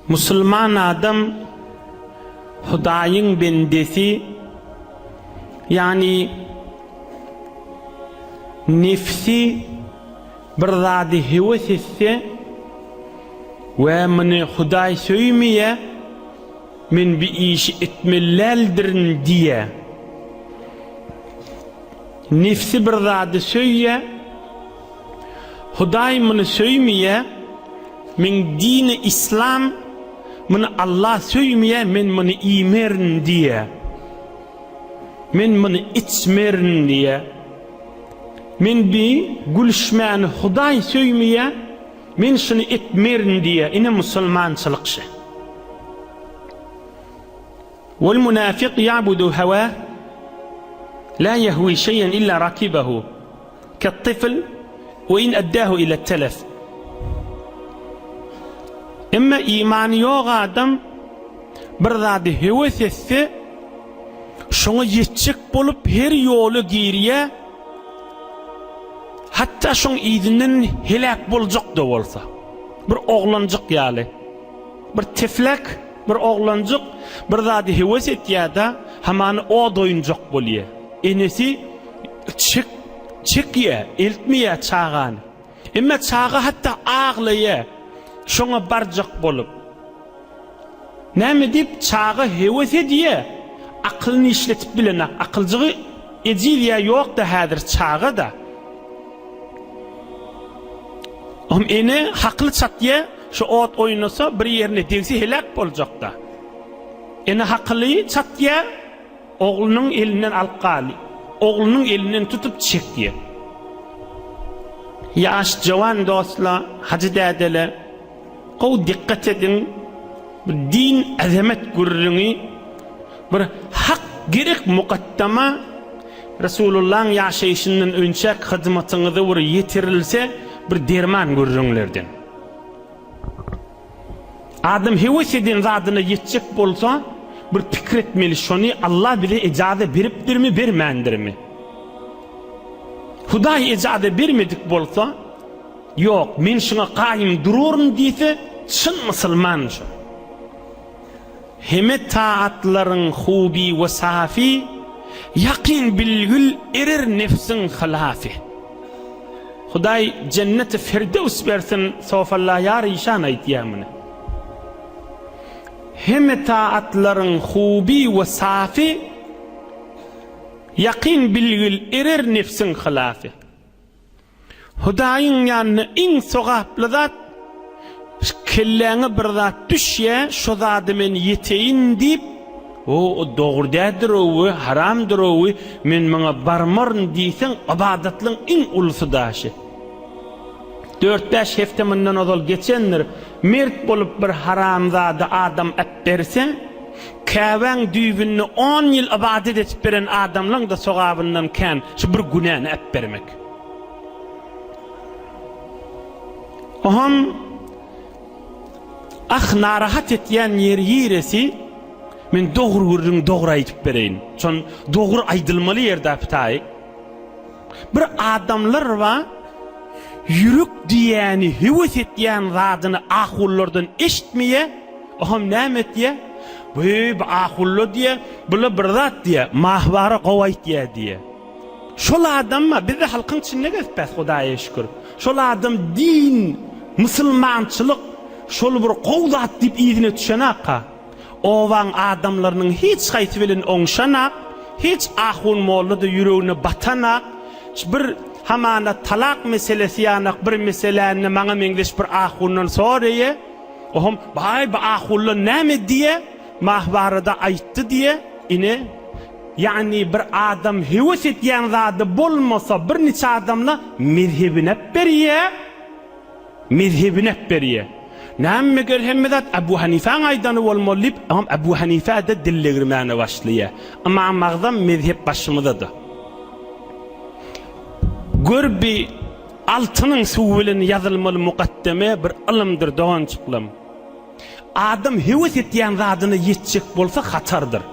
Musulman adam Hudaýyň bendesi, ýagny nefsi bir zady höwes etse we muny Hudaý söýmeýär, men bu işi etmeli däldirin diýýär. Nefsi bir zady söýýär, Hudaý muny söýmeýär, meň dini islam, muny Allah söýmeýär, men muny iýmerin diýýär. Men muny içmerin diýýär. Men bi gülüşmäni Hudaý söýmeýär, men şuny etmerin diýýär. Ine musulmançylyk şe. Wal munafik ýabudu hawah la ýehwi şeýen illa rakibahu. Ket-tifl we in eddahu ila telef. Emma imany ýok adam bir zady höwes etse, şoňa ýetjek bolup her ýola girýär, hatda şoň yzyndan heläk boljak-da bolsa. Bir oglanjyk ýaly. Bir teflek, bir oglanjyk bir zady höwes etýär-de, hamany ot oýunjak bolýar. Enesi Çek, çekýä, eltmeýä çagany. Emma çaga hatda aglaýa, şoňa barjak bolup. Näme diýip, çaga höwes edýä, akylyny işletip bilenak, akyljygy ejiz ýa ýok-da häzir çaga-da. Ohm ene hakyly çatýa, şu ot oýnasa bir ýerine degse heläk boljakda. Ene hakyly çatýa. Oglunyň elinden alyp galdy. Oglunyň elinden tutup çekdi. Ýaş jowan dostla, hajy dädele, gowy dikgat ediň, bu din azamet gürrüňi bir hak gerek mukaddama Resulullaň ýaşaýşyndan önçäk hyzmatyňyza bir ýetirilse bir derman gürrüňlerden. Adam höwes eden zadyna ýetjek bolsa, bir pikir etmeli, şony Allah bize ejaza beripdirmi, bermändirmi? Hudaý ejaza bermedik bolsa, ýok, men şuňa gaýym duraryn diýse, çyn musulman şo. Heme taatlaryň hubi we safy, Ýakyn bilgil erer nefsiň hylafy. Hudaý jenneti firdews bersin Sofallaýar işan aýtýar muny. Heme taatlaryň hubi we safy, Ýakyn bilgil erer nefsiň hylafy. Hudaýyň ýanynda iň sogaply zat, kelläňe bir zat düşýä, şo zada men ýeteýin diýip, O, o dogry däldir-ow, haramdyr-ow, men muňa barmaryn diýseň, ybadatlyň iň ulusy daşy. Dört-bäş hepde mundan ozal geçendir, mert bolup bir haramzada adam äpberse, Käbäň düýbünde on ýyl ybadat edip beren adamlaň-da sogabyndan kän şu bir günäni äpbermek. Oham ah narahat etýän ýeri ýeresi men dogry gürrüňi dogry aýdyp bereýin. Şon dogry aýdylmaly ýerde pitaý. Bir adamlar bar ýürek diýýäni höwes etýän zadyny ahunlardan eşitmeýä, oham näme etýä? Weý bu ahulla diýä, bula bir zat diýä, mahwara gowy aýtýa diýä. Şol adamma bizde halkyň içinde gezipbäs Hudaýa şükür. Şol adam din, musulmançylyk şol bir gowy zat diýip yzyna düşenaka. Obaň adamlarynyň hiç haýsy bilen oňşanak, hiç ahun-molla-da ýüregine batanak, bir hamana talak meselesi ýanak bir meseläni maňa meňzeş bir ahundan soraýa, oham, Baý, bu ahulla näme diýýä, mah barada aýtdy diýýä, ine, ýagny bir adam höwes edýän zady bolmasa bir niçe adamla mezhebinep berýä. Mezhebini äpberýär. Näme meger hemme zat Abu Hanifäň aýdany bolmaly diýip, ymam Abu Hanifä-de dil degirmäne başlaýar. Ymam Agzam mezhep başymyzada. Gör bi altynyň suwy bilen ýazylmaly mukaddeme bir ylymdyr doganjyklam. Adam höwes etýän zadyna ýetjek bolsa hatardyr.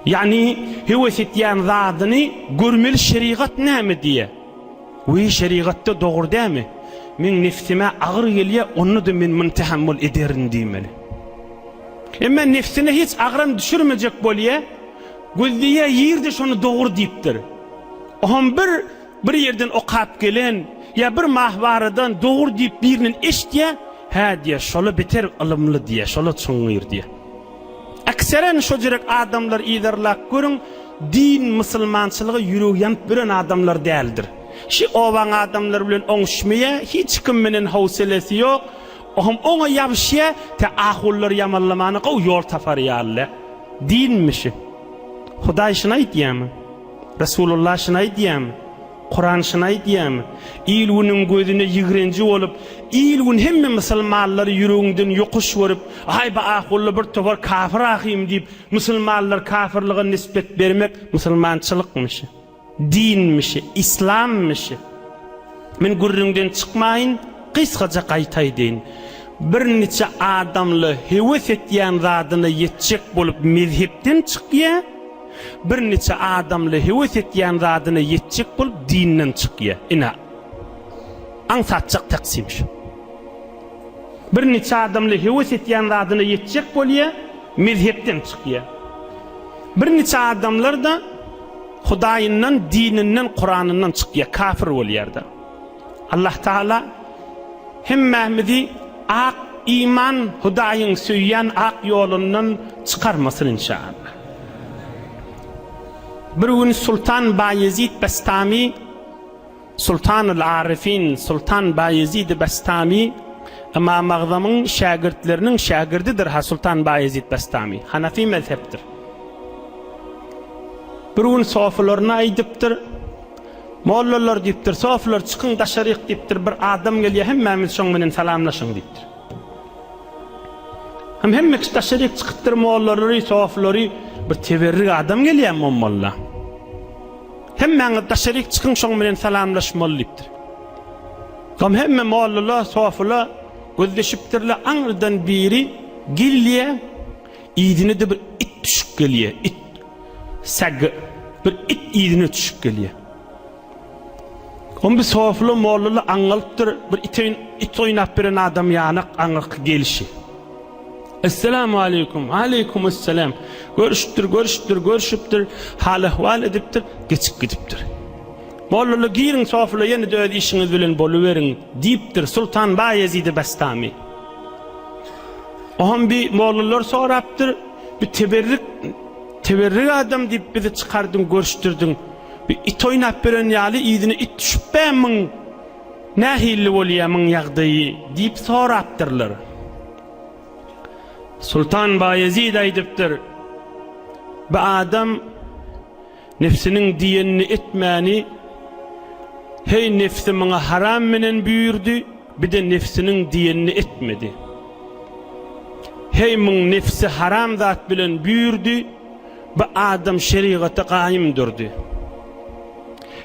Ýagny höwes etýän zadyny görmeli şerigat näme diýýär? Wiý şerigatda dogry dämi? Meň nebsime agyr gelýär, onda-da men muny tähemmül ederin diýmeli. Emma nebsine hiç agram düşürmejek bolýar, gözleýär ýerde şony dogry diýipdir. Oňam bir bir ýerden okap gelen ýa bir mahwaradan dogry diýip birinden eşidýär, hä diýýär, şola beter ylymly diýýär, şola çuňňur diýýär. Ekseren şojürek adamlary yzarlap görüň, din, musulmançylyga ýüregi ýanyp ýören adamlar däldir. Şi obaň adamlary bilen oňuşmaýa, hiç kim menen howselesi ýok, ohm oňa ýabyşýa, tä ahullary ýamanlamana gowy ýol tapar ýaly. Dinmi şi? Hudaý şuny aýdýamy? Resulullah şuny aýdýamy? Kuran şuny aýdýamy? Il-günüň gözüne ýigrenji bolup, il-gün hemme musulmanlary ýüregiňden ýokuş görüp, aý bu ahulla bir topar kafir ahym diýip, musulmanlary kafirlige nisbet bermek musulmançylykmy şi? Dinmişi, yslammişi. Men gürrüňden çykmaýyn, gysgaça gaýta aýdaýyn. Birniçe adamly höwes etýän zadyna ýetjek bolup mezhepden çykýa, birniçe adamly höwes etýän zadyna ýetjek bolup dinden çykýa. Ine, aňsatjak taksim şu. Birniçe adamly höwes etýän zadyna ýetjek bolýa, mezhepden çykýa. Birniçe adamlar-da Hudaýyndan, dininden, Kuranyndan çykýar, kafir bolýar-da. Allah Taala hemmämizi ak iman, Hudaýyň söýýän ak ýolundan çykarmasyn inşallah. Bir gün Sultan Baýezid Bestami Sultanyl Arifin Sultan Baýezid Bestami Ymam Agzamyň şägirtleriniň şägirdidir ha Sultan Baýezid Bestami Hanafi mezhepdir. Bir gün sofylaryna aýdypdyr, Mollalar diýipdir, sofylar çykyň daşaryk diýipdir, bir adam gelýär hemmämiz şoň bilen salamlaşyň diýipdir. Hem hemme kişi daşaryk çykypdyr mollalary, sofylary bir teberrik adam gelýär molla. Hemmäňiz daşaryk çykyň şoň bilen salamlaşmaly diýipdir. Soň hemme mollalar, sofylar gözleşipdirler, aňyrdan biri gelýär, yzyna-da bir it düşüp gelýär, it. Sag bir it yzyna düşüp gelýär. Oň bir sofylar, mollalar aňňalypdyr, bir it it oýnap beren adam ýanak aňyrky gelşi. Esselamu aleýkum, aleýkum esselam. Görüşipdir, görüşipdir, görüşipdir, hal-ahwal edipdir, geçip gidipdir. Mollalar giriň sofylar ýene-de öz işiňiz bilen boluberiň diýipdir Sultan Baýezidi Bestami. Oňam bir mollalar sorapdyr, bir teberrik, teberrik adam diýip bizi çykardyň, görüşdirdiň. Bir it oýnap beren ýaly yzyna it düşüpbä muň nähilli bolýa muň ýagdaýy diýip sorapdyrlar. Sultan Baýezid aýdypdyr, Bu adam nebsiniň diýenini etmäni, heý nebsi muňa haram menen buýurdy, bir-de nebsiniň diýenini etmedi. Heý muň nebsi haram zat bilen buýurdy, Bu adam şerigata gaýym durdy.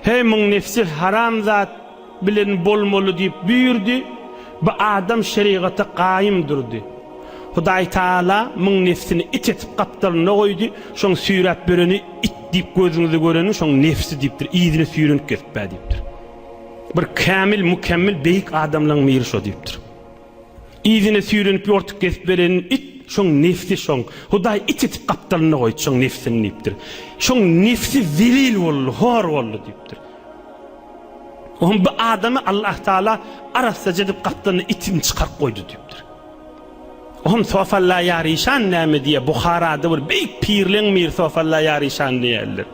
Heý, muň nefsi haram zat bilen bolmaly diýip buýurdy, bu adam şerigata gaýym durdy. Hudaý Tagala muň nefsini it etip gapdalynda goýdy, şoň süýräp bereni it diýip gözüňizde göreni şoň nefsi diýipdir, yzyna süýrenip gezip-ä diýipdir. Bir kämil, mükemmel, beýik adamlaň biri şo diýipdir. Yzyna süýrenip ýortup gezip beren it şoň nefsi şoň. Hudaý it etip gapdalynda goýdy şoň nefsini diýipdir. Şoň nefsi zelil boldy, hor boldy diýipdir. Oňa bu adamy Allah Taala arassaja edip gapdalynda itini çykaryp goýdy diýipdir. Oňa Sofalla Ýaryşan näme diýýär? Buharada bir beýik pirleň biri Sofalla Ýaryşan diýýärler.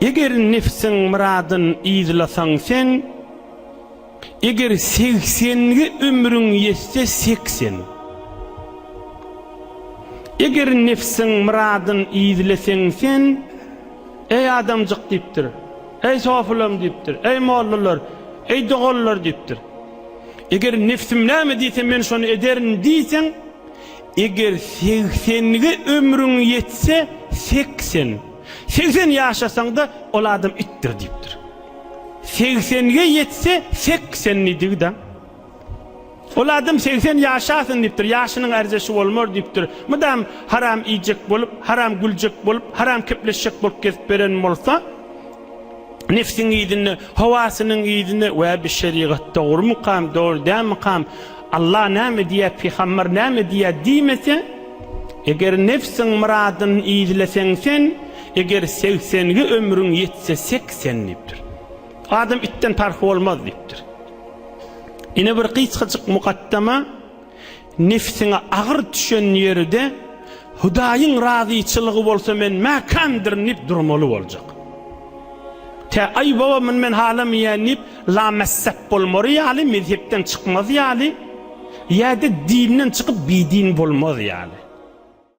Eger nefsiň myradyn yzlasaň sen, Eger segsenge ömrüň ýetse 80. Eger nebsiň myradyn yzleseň sen, Eý adamjyk diýipdir, Eý sofulam diýipdir, Eý mollalar, Eý doganlar diýipdir. Eger nebsim näme diýse men şony ederin diýseň, eger segsenge ömrüň ýetse 80. 80 ýaşasaň-da ol adam itdir diýipdir. Segsenge ýetse 80 diýdigi-da. Ol adam 80 ýaşasyn diýipdir, ýaşynyň ärzeşi bolmar diýipdir. Mydam haram iýjek bolup, haram güljek bolup, haram kepleşjek bolup gezip beren bolsa, Nefsiň yzynda, howasynyň yzynda, we bi şerigat dogrumykam, dogry dälmikam, Allah näme diýýär, pygamber näme diýýär diýmese, eger nefsiň myradyny yzleseň sen, eger segsengi ömrüň ýetse 80 diýipdir. Adam itden parhy bolmaz diýipdir. Ine bir gysgajyk mukaddama. Nebsiňe agyr düşen ýerde Hudaýyň razyçylygy bolsa men mäkämdirin diýip durmaly boljak. Tä aý baba muny men halamaýan diýip lamessep bolmary ýaly mezhepden çykmaz ýaly ýa-da dinden çykyp bidin bolmaz ýaly.